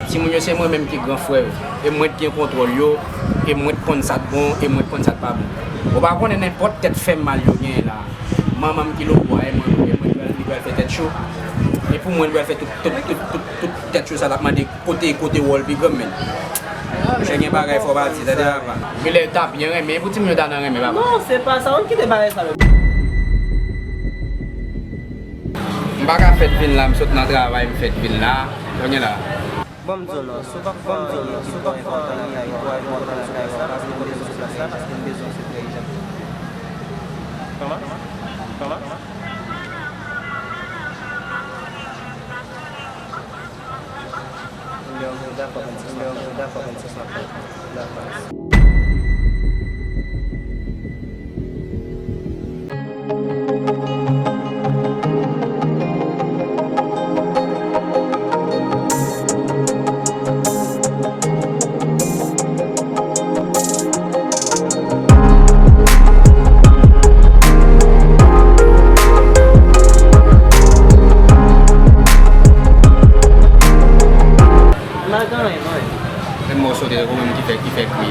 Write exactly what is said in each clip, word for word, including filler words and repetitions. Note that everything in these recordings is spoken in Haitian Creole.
Timoun yo se mwen menm ki gran frè yo, e mwen k gen kontwòl yo, e mwen k konn sa k bon, e mwen k konn sa k pa bon. Ou pa konnen nenpòt tèt fè mal yo genyen la. Manman m ki lobwa, e mwen, e mwen li pral, li pral fè tèt cho. E pou mwen, li pral fè tout, tout, tout, tout, tout tèt cho sa l ap mande kote, kote wòl pi granm, men. Monchè, gen bagay fò pati, tande apa. Genlè ta byen renmen, e pou timoun yo ta nan renmen, papa. Non, se pa sa, ou kite bagay sa, men. M pa ka fèt vin la, m sot nan travay, m fèt vin la. Kounye la. Bon, m di w non, si w pa fè anyen ki twò enpòtan lakay ou, twò enpòtan lakay ou, pa vin kote m sou plas la, paske m bezwen w se trè ijan. Kòman? Kòman? Lè w dakò, m ap fè, lè w dakò, m ap fè. M pa gen anyen, non. Menm mwen w sote, ou menm ki fè, ki fè kri.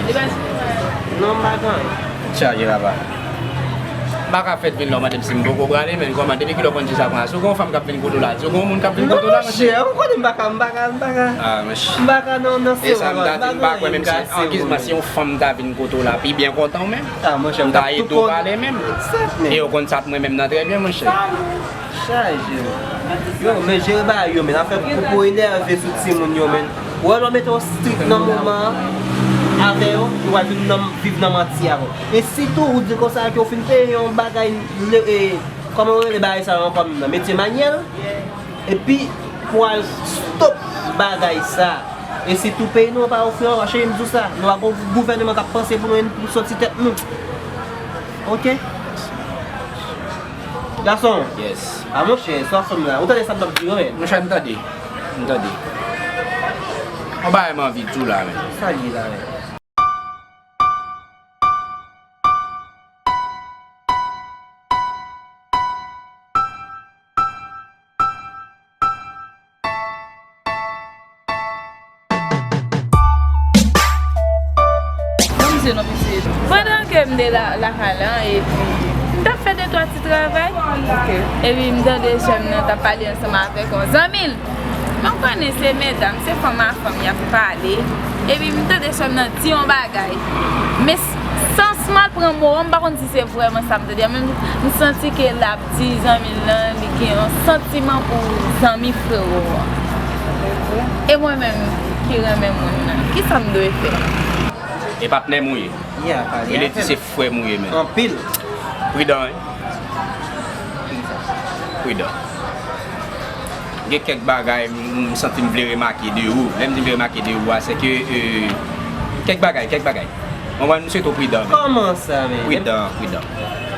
Non, m pa gen anyen. Chaje papa. M pa ka fèt vin la, w mande m si m poko prale, men kòman, depi kilè w konn ti sa pran la? Si w gen yon fanm k ap vin kote w la, si w gen yon moun k ap vin kote w la, monchè. Non, monchè, ou konnen m pa ka, m pa ka, m pa ka. Ah, monchè. M pa ka, non, non, se sa m ta di, m pa kwè menm si, an giz mwen, si yon fanm ta vin kote w la, pi byen kontan w menm. Ah, monchè, m ta ede w pale menm. E yo konn sa t mwen menm nan trè byen, monchè. Chaje, men. Yo, men jere bagay yo, men. Afè pou, pou enève sou timoun yo, men. Ou wè lè w mete yon strik nan moman an avè yo, yo pral vin nan, viv nan manti avè w. E sitou, ou di konsa ke w fin peye yon bagay, le, e, kòman yo rele bagay sa yo ankò menm nan? Metye manyèl. Epi, pou al stop bagay sa. E sitou peyi nou an pa ofri ankò, cheri, m di w sa. Nou pa gon gouvèneman k ap panse pou nou, pou soti tèt nou. Oke? Gason. Yes. A monchè, sa w ap fè m la. Ou tande sa m t ap di yo, men? Monchè, m tande. M tande. Yon bagay m anvi di w la, men. Sa l ye la, men? Ban m di w non, pitit. Pandan ke m te la, lakay la, epi m t ap fè de twa ti travay. Ok. Epi m tande sè m nan t ap pale ansanm avèk yon zanmi l. Mwen konnen se medam, se fanm a fanm y ap pale. Epi m tande sè m nan di yon bagay. Men s-, sans mal pran mo an, m pa konn si se vrèman sa m tande an, men m, m santi ke l ap di zanmi l lan, li gen yon santiman pou zanmi frewo an. E mwen menm ki renmen moun nan, kisa m dwe fè? E patnè m ou ye. Vle di se frè m ou ye, men. Anpil. Pridan, wi. Pridan. Gen kèk bagay m, m santi m vle remake de ou. Lè m di m vle remake de ou a, se ke, e, kèk bagay, kèk bagay. Mwen, mwen, m swete w pridan, men. Kòman sa, men? Pridan, pridan.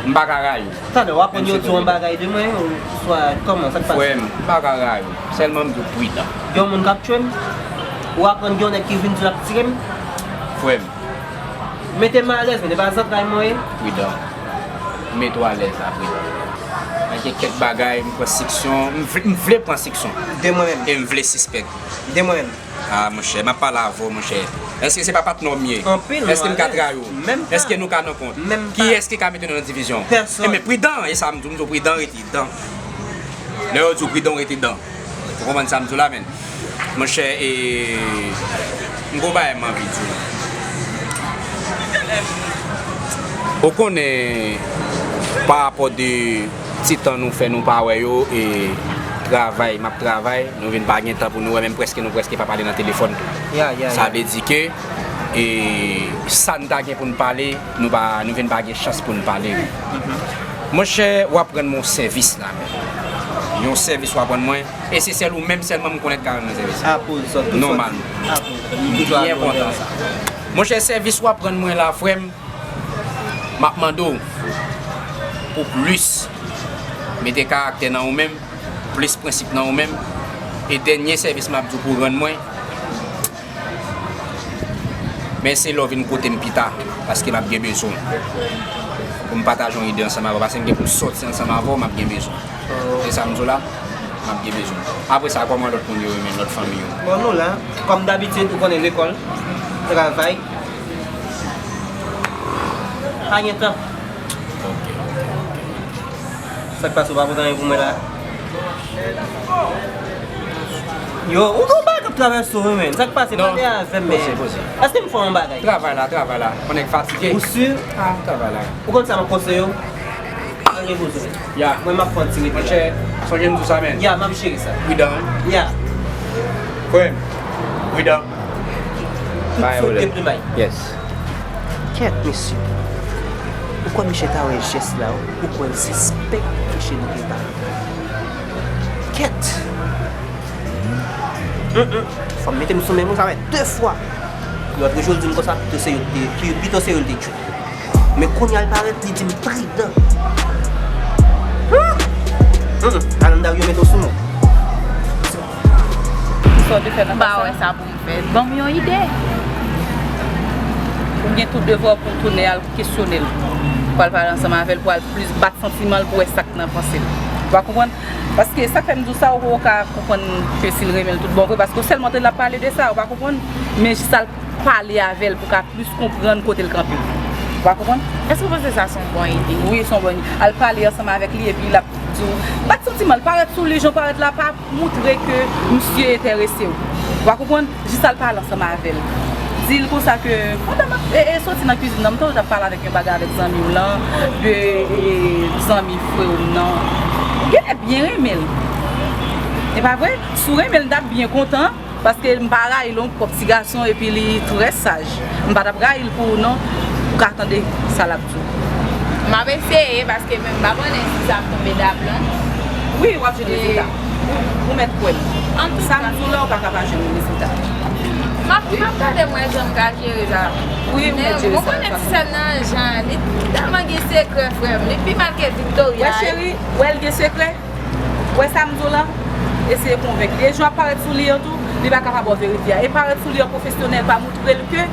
M pa ka rayi w. Talè, w aprann yo di w yon bagay de mwen, oswa kòman, sa k pase? Frè m, m pa ka rayi w. Sèlman m di w pridan. Gen yon moun k ap tchwe m? Ou aprann gen yon nèg ki vin di l ap tire m? Frè m. Mete m alèz, men e pa zantray mwen ye. Pridan. Mete w alèz la, pridan. Mwen gen kèk bagay, m pran seksyon, m vle, m vle pran seksyon. De mwen menm. E m vle sispèk. De mwen menm. Ah, monchè, m ap pale avè w, monchè. Èske se pa patnè w m ye? Anpil, non. Èske m ka trayi w? Menm pa. Èske nou ka nan kont? Menm pa. Kiyès ki ka mete nou nan divizyon? Pèsòn. Enben, pridan, e sa m di w, m di w pridan, rete dan. Lè yo di w pridan, w rete dan. Ou konprann sa m di w la, men? Monchè, e, m gon bagay m anvi di w. Ou konnen, pa rapò de ti tan nou fè nou pa wè yo, e travay, m ap travay, nou vin pa gen tan pou nou wè, menm prèske nou prèske pa pale nan telefòn tou. Ya, ya, ya. Sa vle di ke, e, sa n ta gen pou n pale, nou pa, nou vin pa gen chans pou n pale. Mhm. Monchè, w ap rann mwen yon sèvis la, men. Yon sèvis w ap rann mwen, e se sèl ou menm sèlman m konnen k ka rann mwen sèvis la. Akoz sa, tout sa. Nòmalman. Akoz sa. Byen kontan sa. Monchè, sèvis w ap rann mwen la, frè m, m ap mande w pou plis mete karaktè nan ou menm, plis prensip nan ou menm. E dènye sèvis m ap di w pou w rann mwen, men se lè w vin kote m pita, paske m ap gen bezwen w. Pou m pataje yon ide ansanm avè w, paske m gen pou m sòti ansanm avè w, m ap gen bezwen w. Se sa m di w la. M ap gen bezwen. Apre sa, kòman lòt moun yo ye, men lòt fanmi yo? Bon, nou la. Kòm dabitid, ou konnen lekòl, travay. Pa gen tan. Ok, ok, ok. Sa k pase, ou pa pote anyen pou mwen la? Yo, ou gon bagay k ap travèse w, wi, men. Sa k pase? Non. Pale avè m, men. Poze, poze. Èske m fè yon bagay? Travay la, travay la. Ou nèg fatige. Ou si? Ah, travay la. Ou konn sa m ap konseye w? Pa gen bezwen. Ya. Mwen, m ap fè yon ti repè. Monchè, sonje m di w sa, men. Ya, m ap jere sa. Pridan, wi. Ya. Frè m, pridan. Tout sot de plimay. Yes. Kèt, mesye. Ou kwè misye ta wè jès la, ou kwè l sispèk ke se nou ki ta. Kèt. Mm, mm. Fò m mete m sou men mwen, sa fè de fwa. Lòt jou, l di m konsa, pito se yo ki te, ki, pito se yo l te tchwe. Men kounye a l parèt, li di m pridan. Hmm. Hmm. Alan Dario mete w sou mwen. Kisa w te fè nan ka sa? M pa wè sa pou m fè. Ban m yon ide. Ou gen tout devwa pou w tounen al kesyone l. Pou al pale ansanm avè l, pou al plis bat santiman l, pou wè sa k nan panse l. Ou pa konprann? Paske sa k fè m di w sa, ou, ou ka konprann ke si l renmen l tout bon vre, paske w sèlman tande l ap pale de sa, ou pa konprann? Men jis al pale avè l pou w ka plis konprann kote l kanpe. Ou pa konprann? Èske w panse sa se yon bon ide? Wi, se yon bon ide. Al pale ansanm avèk li epi l ap di w, bat santiman l, parèt sou li, jan w parèt la pa moutre ke misye enterese w. Ou pa konprann? Jis al pale ansanm avè l. Di l konsa ke, pandan m ap, e, e, soti nan kwizin nan, m tande w t ap pale avèk yon bagay avèk zanmi w lan, de, e, zanmi frè w nan. Ou genlè byen renmen l. E pa vre? Si w renmen l, m t ap byen kontan. Paske m pa rayi l, yon pwòp ti gason, epi li trè saj. M pa t ap rayi l pou ou non, ou ka tande sa l ap di w. M ap eseye, paske men m pa konnen si sa ap tonbe daplon. Wi, w ap jwenn rezilta. Ou, ou mèt kwè m. Sa m di w la, ou pa ka pa jwenn rezilta. M ap, m ap gade mwen jan m ka jere sa. Wi, ou mèt jere sa. Men ou konnen ti sè m nan jan, li tèlman gen sekrè, frè m. Li pi mal ke Victoria. Wè, cheri, wè l gen sekrè. Wè sa m di w la? Eseye konvenk li. E jan w ap parèt sou li an tou, li pa ka pa ba w verite a. E parèt sou li an pwofesyonèl pa moutre l ke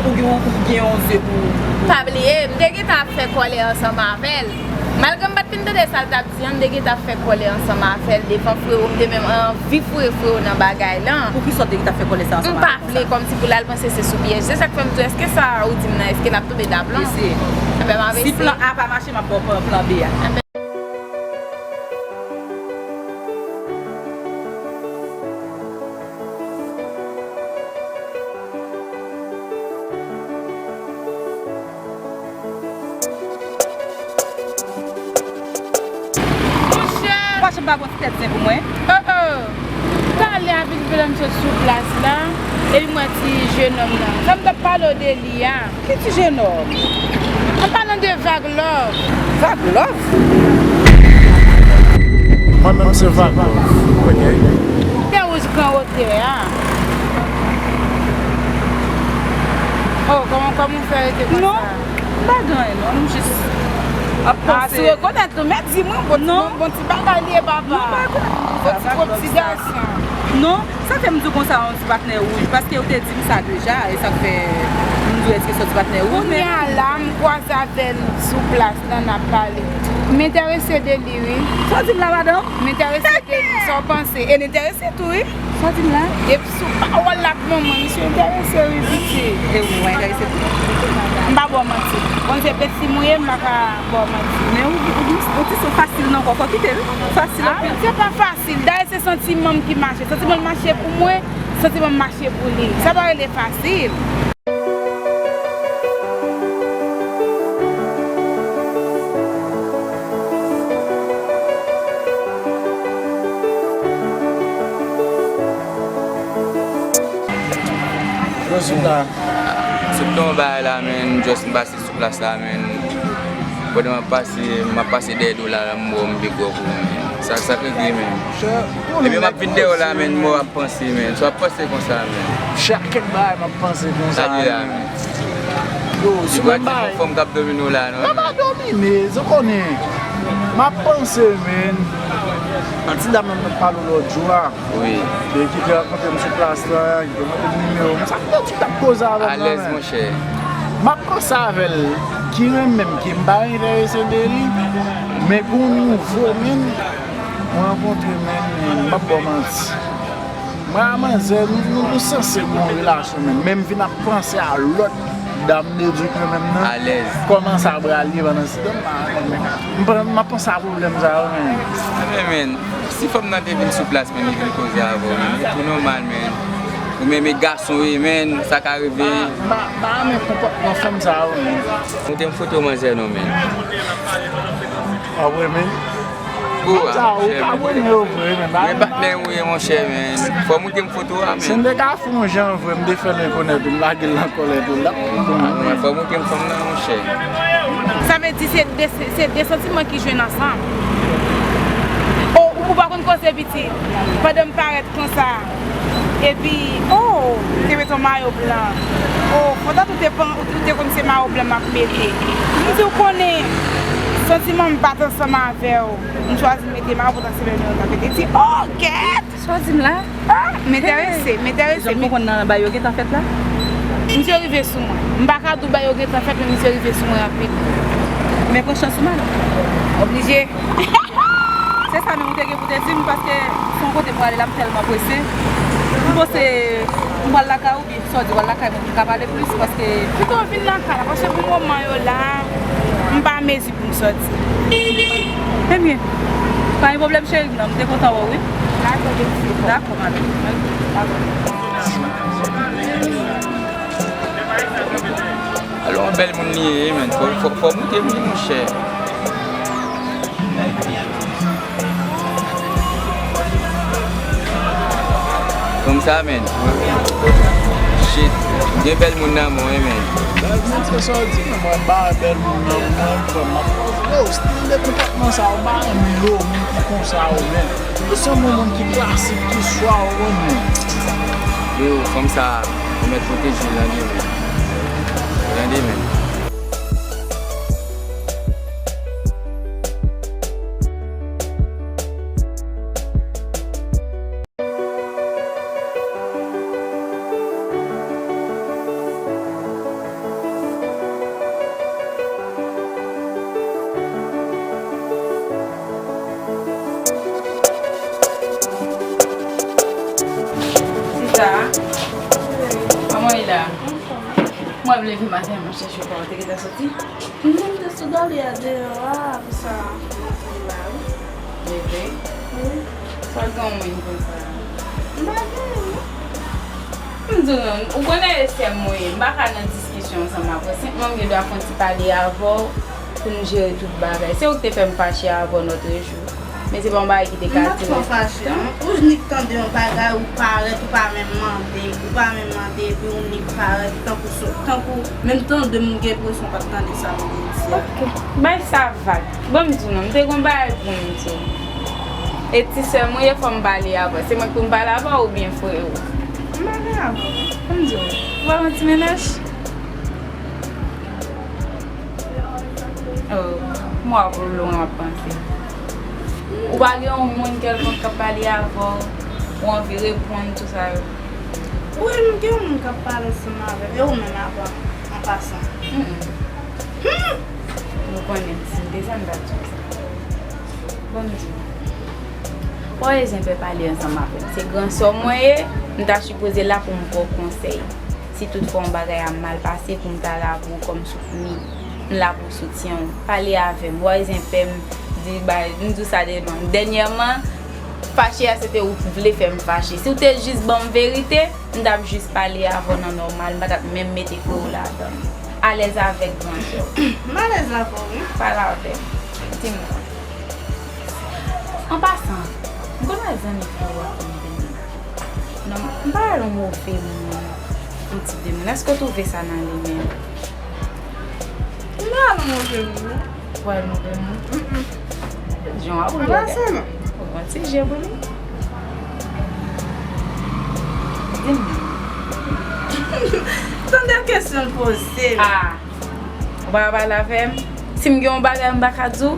ou gen, ou gen yon zye pou ou. Pa bliye, m te gentan ap fè kòlè ansanm avè l. Malgre m pa t fin tande sa l t ap di an, m te gentan ap fè kòlè ansanm avè l devan frewo. M te menm anvi foure frewo nan bagay lan. Poukisa w te gentan ap fè kòlè sa ansanm avè l konsa? M pa vle kòmsi pou l al panse se sou pyèj. Se sa k fè m di w, èske sa ou di m nan, èske l ap tonbe daplon? Eseye. Enben, m ap eseye. Si plan A pa mache, m ap ba w plan, plan B a. Enben, Monchè! Ou pa janm pa gon ti tèt zen pou mwen? Oh, oh! Talè a vin vle m sot sou plas la, epi m wè ti jenòm nan. Sa m t ap pale w de li a. Ki ti jenòm? An palan de Vag Love. Vag Love? Mwen menm se Vag Love. Ok. Pè wouj gran wotè a. Oh, kòman, kòman w fè rete konsa? Non, m pa gen anyen non, m jis ap panse. Ah, si w rekonèt tou, men di mwen, bon, bon, bon ti bagay li ye, papa. Non, m pa rekonèt moun konsa. Bon ti, bon ti gason. Non, sa fè m di w konsa, yon ti patnè wouj, paske ou te di m sa deja, e sa k fè m di w èske se yon ti patnè wouj, men. Kounye a la, m kwaze avè l sou plas lan, n ap pale. M enterese de li, wi. Sa w di m la, madanm? M enterese de li, sa w panse? E l enterese tou, wi. Sa w di m la? Depi sou pawòl la ak manman, misye enterese, wi, pitit. E ou, ou enterese tou? M pa ba w manti. Bon, se peti mwen ye, m pa ka ba w manti. Men ou, ou, ou, ou di se fasil nan kò, fò kite l. Fasil anpil. Ah, se pa fasil. Dayè, se santiman m ki mache. Santiman l mache pou mwen, santiman m mache pou li. Sa pa rele fasil. Yo sou la. Sot nan yon bagay la, men, just m pase sou plas la, men. Pandan m ap pase, m ap pase dèyè do la, m wè w, m pi gwo pou ou, men. Sa, sa k regle, men. Epi m ap vin dèyè w la, men, m wè w ap panse, men. Sa w ap panse konsa, men. Chak kèk bagay m ap panse konsa, men. Yo, sou menm bagay. Fòm k ap domine w la, non? Nan pa domine, se w konnen. M ap panse, men. An ti dam nan m t ap pale w lòt jou a. Wi. Li kite rankontre m sou plas la, li te mande m nimewo m. Sa fè ti t ap koze avè m nan, men. Alèz, monchè. M ap panse avè l, ki renmen m, ki m pa enterese de li, men gon nouvo menm, Mwen rankontre, men, men, m p ap ba w manti. Mwen a manzè, nou, nou, nou sanse gen yon relasyon, men, men m vin ap panse a lòt dam de Dye ke menm nan. Alèz. Kòman sa pral ye pandan se tan, m pa renmen. M pa, m ap panse a pwoblèm sa yo, men. Men, men, si fanm nan te vin sou plas, men, li vin koze avè w, men, li tou nòmal, men. Ou menm e gason, wi, men, sa ka rive. M pa, m pa, m pa renmen konpòtman fanm sa yo, men. Montre m foto manzè non, men. A vre, men. Ou, sa, ou ka abòne yo vre, men. Men patnè ou ye, monchè, men. Fò montre m foto a, men. Si m te ka fè yon jan vre, m te fè l rekonèt ou, m lage l nan kòlèt ou, l ap konprann. Mwen, fò montre m fanm nan, monchè. Sa vle di se de, se de santiman ki jwenn ansanm. O, ou pa konn koze piti. Pandan m parèt konsa. Epi, oh, te mete yon mayo blan. Oh, fò dat ou te, ou te konn se mayo blan m ap mete. M di w konnen, santiman m pa t ansanm avè w. M chwazi mete mayo, poutan se menm yo t ap mete. Di, oh, kèt! Sa w di m la? Ah, m enterese, m enterese. Jan m konprann nan bagay yo gentan fèt la? Misye rive sou mwen. M pa ka di w bagay yo gentan fèt, men misye rive sou mwen rapid. Men pran chans ou mal. Oblije. Se sa menm ou te gen pou te di m, paske se yon kote pou ale la, m tèlman prese. M panse m pral lakay ou byen, sa w di w al lakay mwen pou m ka pale plis, paske pito w vin lakay la, paske pou moman yo la, m pa mezi pou m sòti. Ebyen, pa gen pwoblèm cheri m nan, m te kontan wè w wi. Dakò, mèsi. Dakò, madam. Alò, yon bèl moun li ye, men. Fò, fò, fò moute m li, monchè. Kòmsa, men. Shit. Gen bèl moun nan men, men. Bèl moun, se sa w di, men mwen ba bèl moun nan mwen, frè m, m ap yo, stil de konpòtman sa, ou pa renmen yo, moun ki konsa, ou men. Ou se yon moun ki klasik, ki swa, ou renmen. Yo, fanm sa, ou mèt pwoteje l nan demen. Nan demen. Sista, kòman w ye la? Mwen ap leve maten an, mwen chèche w pa, ou te gentan soti? Non, m te sot ale a deyò a, apre sa, m vin la, wi. Leve? Wi. Sa w gen w menm konsa? M pa gen anyen, non. M di w non, ou konnen e sè m ou ye, m pa ka nan diskisyon ansanm avè w. Senpman, m gen dwa fè yon ti pale avè w pou n jere tout bagay. Se ou ki te fè m fache avè w lòtrejou. Men se pa yon bagay ki te ka dire tout tan. M pa t twò fache, non. Ou nik tande yon bagay, ou parèt, ou pa menm mande, ou pa menm mande, epi ou nik parèt, tankou so, tankou, menm tande m, m gen enpresyon w pa t tande sa m te di a. Ok. Bay sa vag. Ban m di w non, m te gen yon bagay pou m di w. E ti sè m ou ye, fò m pale avè w. Se mwen k pou m pale avè w oubyen frè w? M pale avè w. Ban m di w. Ou pa yon ti mennaj? Oh, m wè w ap lontan ap panse. Ou pa gen yon moun kèlkonk k ap pale avè w, ou anvi reponn, tout sa yo? Wi, m gen yon moun k ap pale ansanm avè m. E ou menm avan, an pasan? Mm, mm. Hmm! Ou konnen, si m te sa, m t ap di w sa. Ban m di w. Pa bezwen pè pale ansanm avè m. Se gran sè w mwen ye, m ta sipoze la pou m ba w konsèy. Si toutfwa yon bagay a mal pase, pou m ta la pou w kòm soutni. M la pou soutyen w. Pale avè m. Wa izen pè m di bay, m di w sa de non. Dènyèman, fache a se te ou k vle fè m fache. Si w te jis ban m verite, m t ap jis pale avè w nan nòmal. M pa t ap menm mete frè w ladan l. Alèz avèk gran sè w. M alèz avè w, wi. Pale avè m. Di m non. An pasan, m konn wè zanmi frè w a konn vini. Non, m pa wè l yon move moun, yon tip de moun. Èske w twouve sa nan li menm? M pa wè l yon move moun, non. Ou pa wè l move moun? Mm, mm. Jan w ap gade. An pasan, non. Ou gon ti je pou li. Di m non. Tande kesyon l poze m. Ah. Ou pa ka pale avè m? Si m gen yon bagay m pa ka di w?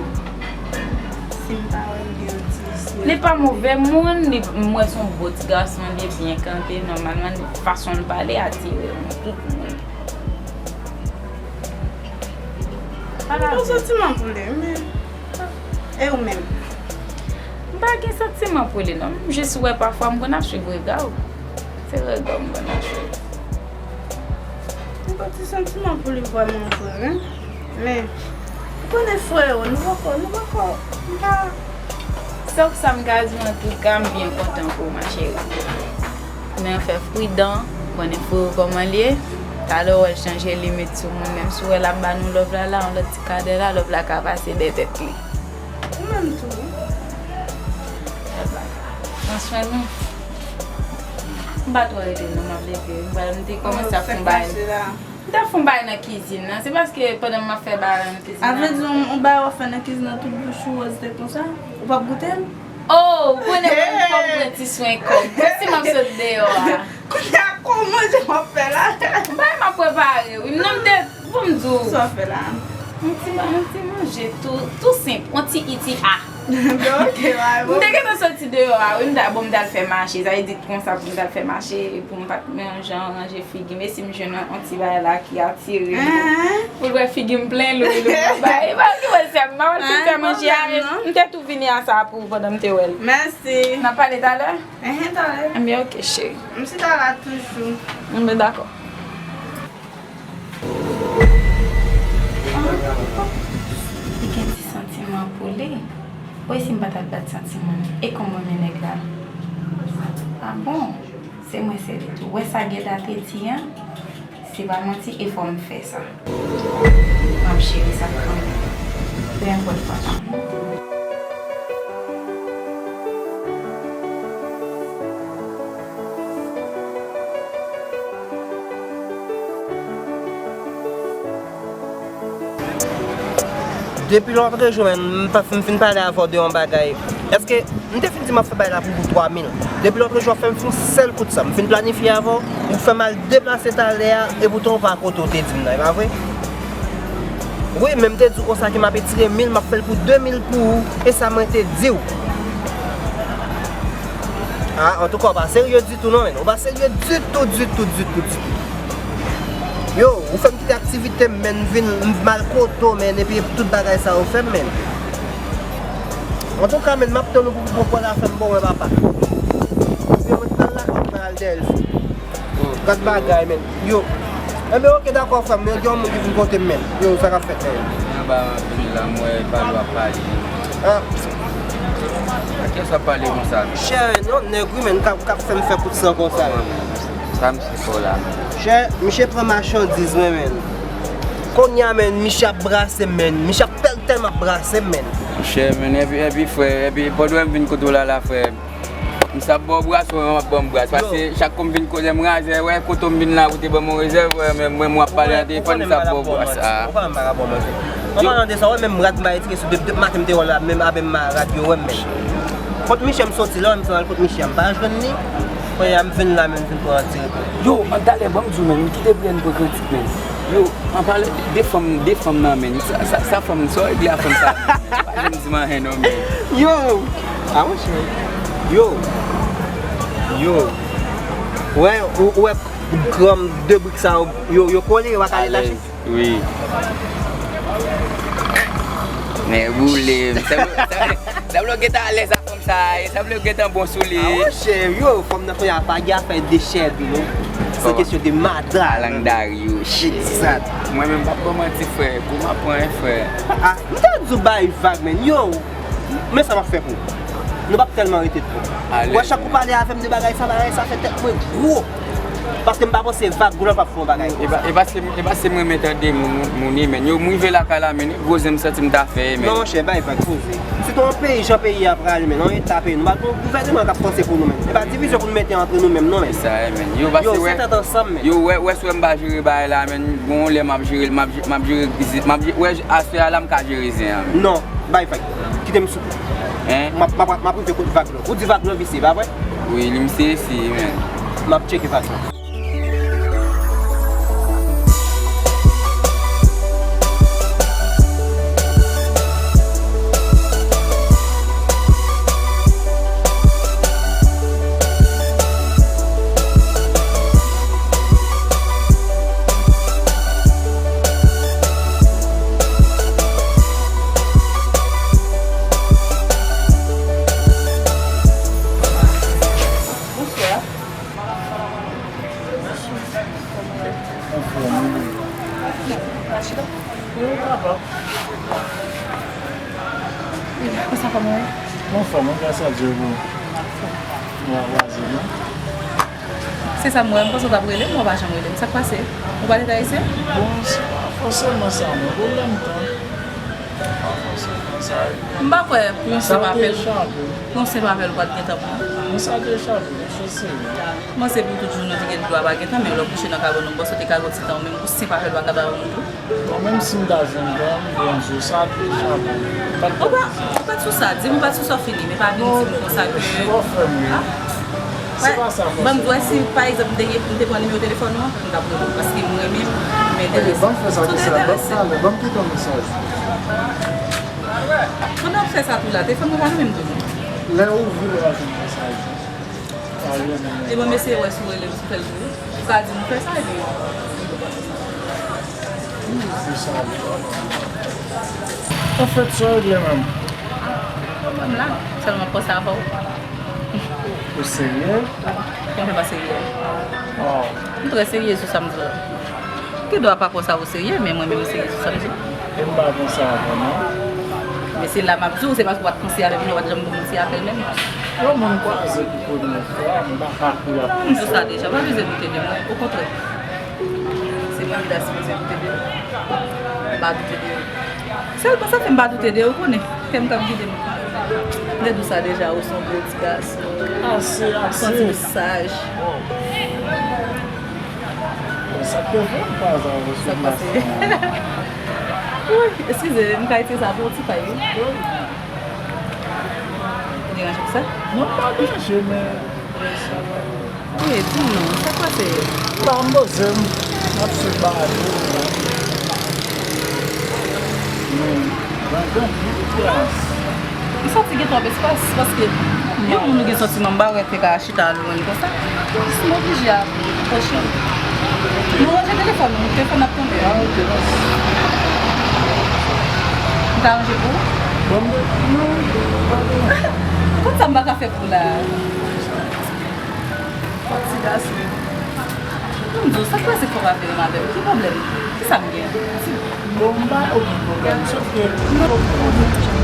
Si m pa wè m gen yon ti sou. Li pa move moun, li, m wè se yon bon ti gason, li byen kanpe, nòmalman, fason l pale atire yon tout moun. Pale avè m. M gon santiman pou li, men. E ou menm? M M pa gen santiman pou li non. M jis wè pafwa m konn ap swiv rega w. Se rega w m konn ap swiv. M pa ti santiman pou li vrèman vre, wi. Men, ou konnen frè yo, nou poko, nou poko, m pa. Sèl sa m ka di w, antouka, m byen kontan pou ou, ma chérie. Men fè pridan, konnen frè yo kòman l ye. Talè w wè l chanje limit sou moun, menm si w wè l ap ba nou love la, la, yon lòt ti kadè la, love la ka pase dèyè tèt li. Ou menm tou, wi. Pran swen nou. M pa twò rete non, m ap leve. M pa, m te kòmanse ap fè yon bagay. M t ap fè yon bagay nan kizin nan. Se paske pandan m ap fè bagay nan kizin nan. A vle di, yon, yon bagay w ap fè nan kizin nan, tout bouch ou wòz tèt konsa? Ou p ap goute l? Oh, ou konnen mwen fò m pran ti swen kò m. Menm si m ap sot deyò a. Kounye a, kòman manje w ap fè la? Bagay m ap prepare, wi. Non, m te, pou m di w. Sa w ap fè la? Yon ti, yon ti manje tou, tou senp. Yon ti iti a. Ok, bagay bon. M te gentan soti deyò a, wi. M ta, bon, m t al fè mache. Sa vle di konsa pou m t al fè mache, pou m pa t menm jan ranje figi m. E si m jwenn yon, yon ti bagay la ki atire m, pou l wè figi m plen lou, lou. Bay, bay, ki wè sè m, m pa konn si fè manje a, m te tou vini a sa pou ou pandan m te wè l. Mèsi. N ap pale talè? Enhen, talè. Enben, ok, cheri. M chita la toujou. Enben, dakò. Li gen ti santiman pou li. Bon, e si m pa t al bat santiman m? E kòman mwen nèg la? Ah bon? Se mwen sèl li tou. Wè sa Geda te di an? Se pa manti, e fò m fè sa. M ap jere sa kanmenm. Peu importe façon. Depi lòtrejou, menn, m pa fin, fin pale avè w de yon bagay. Èske m te fin di m ap fè bagay la pou ou twa mil? Depi lòtrejou, w ap fè m fè yon sèl kout san. M fin planifye avè w, ou fè m al deplase talè a, epoutan w pa kote w te di m nan, e pa vre? Wi, men m te di w konsa ke m ap etire mil, m ap fè l pou de mil pou ou, e sa mwen te di w. Ah, antouka, w pa serye ditou non, menn. Ou pa serye ditou, ditou, ditou, ditou. Yo, ou fè m kite aktivite m, menn, m vin, m mal kote w, menn, epi tout bagay sa yo fè m, menn. Antouka, menn, m ap tann ou pou, pou pran zafè m, bon, mwen papa. Yo, mwen pral lakay mwen al dèyè l. Gad bagay, menn. Yo. Enben, ok, dakò, frè m. Men gen yon moun ki vin kote m, menn. Yo, sa k ap fèt, menn? Anba, m ap vini la, m wè pa dwa pale. Ah. Kiyès w ap pale konsa? Chè, yon nèg, wi, menn, k ap, k ap fè m fè kout san konsa, menn. Sa misye fè w la, menn? Chè, misye pran machandiz mwen, menn. Kounye a, menn, misye ap brase m, menn. Misye ap tèl, tèlman ap brase m, menn. Chè, menn, epi, epi, frè, epi, pandan m vin kote w la, la, frè, m sa ap ba w bras, ou menm ap ban m bras. Paske chak kou m vin kote m razè, wè, kote m vin la, ou te ban m yon rezèv, wè, men mwen, mwen ap pale nan telefòn, m sa ap ba w bras. Ah. Ou konnen m pa ka ba w manje. An palan de sa, wè, menm rad m bay ti kesou, depi, depi maten m te wè l la, menm avè m marad yo, wè, menn. Kot Michè m soti la, m te al kot Michè, m pa jwenn li. Kounye a m vin la, menm vin pran ti repo. Yo, an talè, ban m di w, menn, m kite priyè m pran kantik, menn. Yo, an pale de fanm, de fanm nan, menn. Sa, sa, sa fanm, sa w regle a fanm sa? Pa janm di m anyen non, menn. Yo! Ah, monchè. Yo! Yo! Wè, ou, ou wè granm de brik sa yo, yo, yo kole, yo pa ka detache. Wi. Men boule m. Sa, sa, sa vle w gentan alèz ak fanm sa a, sa vle w gentan bon sou li. Ah, monchè, yo, fanm nan kounye a pa gen afè de chè dou non. Se kesyon de madanm. Lang Dario, shit. Egzat. Mwen menm, p ap ban manti, frè. Kou m ap pran, frè. Ah, m ta di w bay vag, menn. Yo, men sa m ap fè pou ou. Nou p ap tèlman rete twòp. Wè, chak ou pale avè m de bagay sa, bagay sa fè tèt mwen gwo. Paske m pa panse vag gwo lan p ap fè yon bagay konsa. E pa, e paske, e paske m renmen tande moun, moun, moun, men yo, m rive lakay la, men gwo zen m santi m ta fè, men. Non, monchè, bay vag, poze. Sitou yon peyi, jan peyi a prale, men, yon eta peyi, nou pa t yon gouvèneman k ap panse pou nou, men. E pa divizyon pou nou mete antre nou menm, non, men. Se sa, men. Yo, paske wè, se tèt ansanm, men. Yo, wè, wè, si wè m pa jere bagay la, men, gon lè m ap jere, m ap, m ap jere, m ap jere, wè, aswè a la, m ka jere zen an, men. Non, bay vag. Kite m souple. Hein? M ap, m ap, m ap rive kot vag lan. Ou di vag lan visye, pa vre? Wi, li misye isi, men. M ap tcheke vag lan. Anfòm, wi. Ou kapab. Konsa kòman w ye? Anfòm, grâce à Dieu, bro. Ou a waze, non? Se sa m wè, m panse w t ap rele m, men w pa janm rele m. Sa k pase? Ou pa t ayisyen? Bon, se pa fòseman sa, non. Pwoblèm tan. Pa fòseman sa. M pa kwè pou yon senp apèl, pou yon senp apèl ou pa t gen tan pran. Non, sa te chape, mesye, se. M panse pou tout jounen ou te gen dlo a pa gen tan, men lè w kouche nan kabann ou, m panse w te ka gen yon ti tan ou menm pou senp apèl ou pa ka ba yon moun tou. Bon, menm si m ta jwenn tan, m bon Dye, sa te chape. Ou pa, ou pa t sou sa, di m ou pa t sou sa w fini, men pa vin di m konsa ke. Ou pa fè m ri. Ah. Se pa sa, ban m di w, si pa egzanp m te gen, m te pran nimewo telefòn ou an, m t ap rele w, paske m renmen w, m enterese. Ban m fè sa konsa, ban m pale, ban m kite yon mesaj. Pandan w ap fè sa tou la, telefòn mwen pa nan menm tou non. Lè w ouvri l, w ap jwenn mesaj. Epi m eseye wè si w rele m, si w fè l tou. Ou ka di m ou fè sa, epi. Anfèt, sa regle menm. Ah, mwen menm la, sèlman panse avè w. Ou serye? Kòman fè pa serye? Oh. M trè serye sou sa m di la. Ou gen dwa pa pran sa o serye, men mwen menm m serye sou sa m di. E m pa konsa avan, non. Men se la m ap di w, se paske w pa t panse avè m, ou pa t janm ban m yon ti apèl menm. Yon moun kwaze pou premye fwa, m pa ka kouri ap panse. M di w sa deja, pa bezwen doute de mwen, okontrè. Se mwen ki ta sipoze doute de ou. M pa doute de ou. Sèlman sa fè m pa doute de ou, konnen. Kè m k ap gide m. M te di w sa deja, ou se yon gwo ti gason. Ase, ase. Ou se yon ti saj. Bon. Sa k te fè m pa sa, ou se yon gason. Wi, eskize, m ka itilize sa pou yon ti pay, wi. Wi. Ou deranje pou sa? Non, m pa deranje, men. Wi, di m non, sa k pase? La, m poze m, m ap swiv bagay yo la. Men, nan gen anpil klas. M santi gen twòp espas, paske yon moun ou gen santiman, m pa wè te ka chita lwen konsa. M oblije ap pwoche. Nou ranje telefòn nou, telefòn ap tonbe. Ah, ok, mèsi. M ka ranje pou ou? Bon, non, pa gen. Kot sa m pa ka fè pou ou la? Fò ti gason. Bon, m di w, sa k pase fò pa vle renmen avè m? Ki pwoblèm? Kisa m gen? Bon, m pa okenn pwoblèm, sòf ke m pa okenn pwoblèm.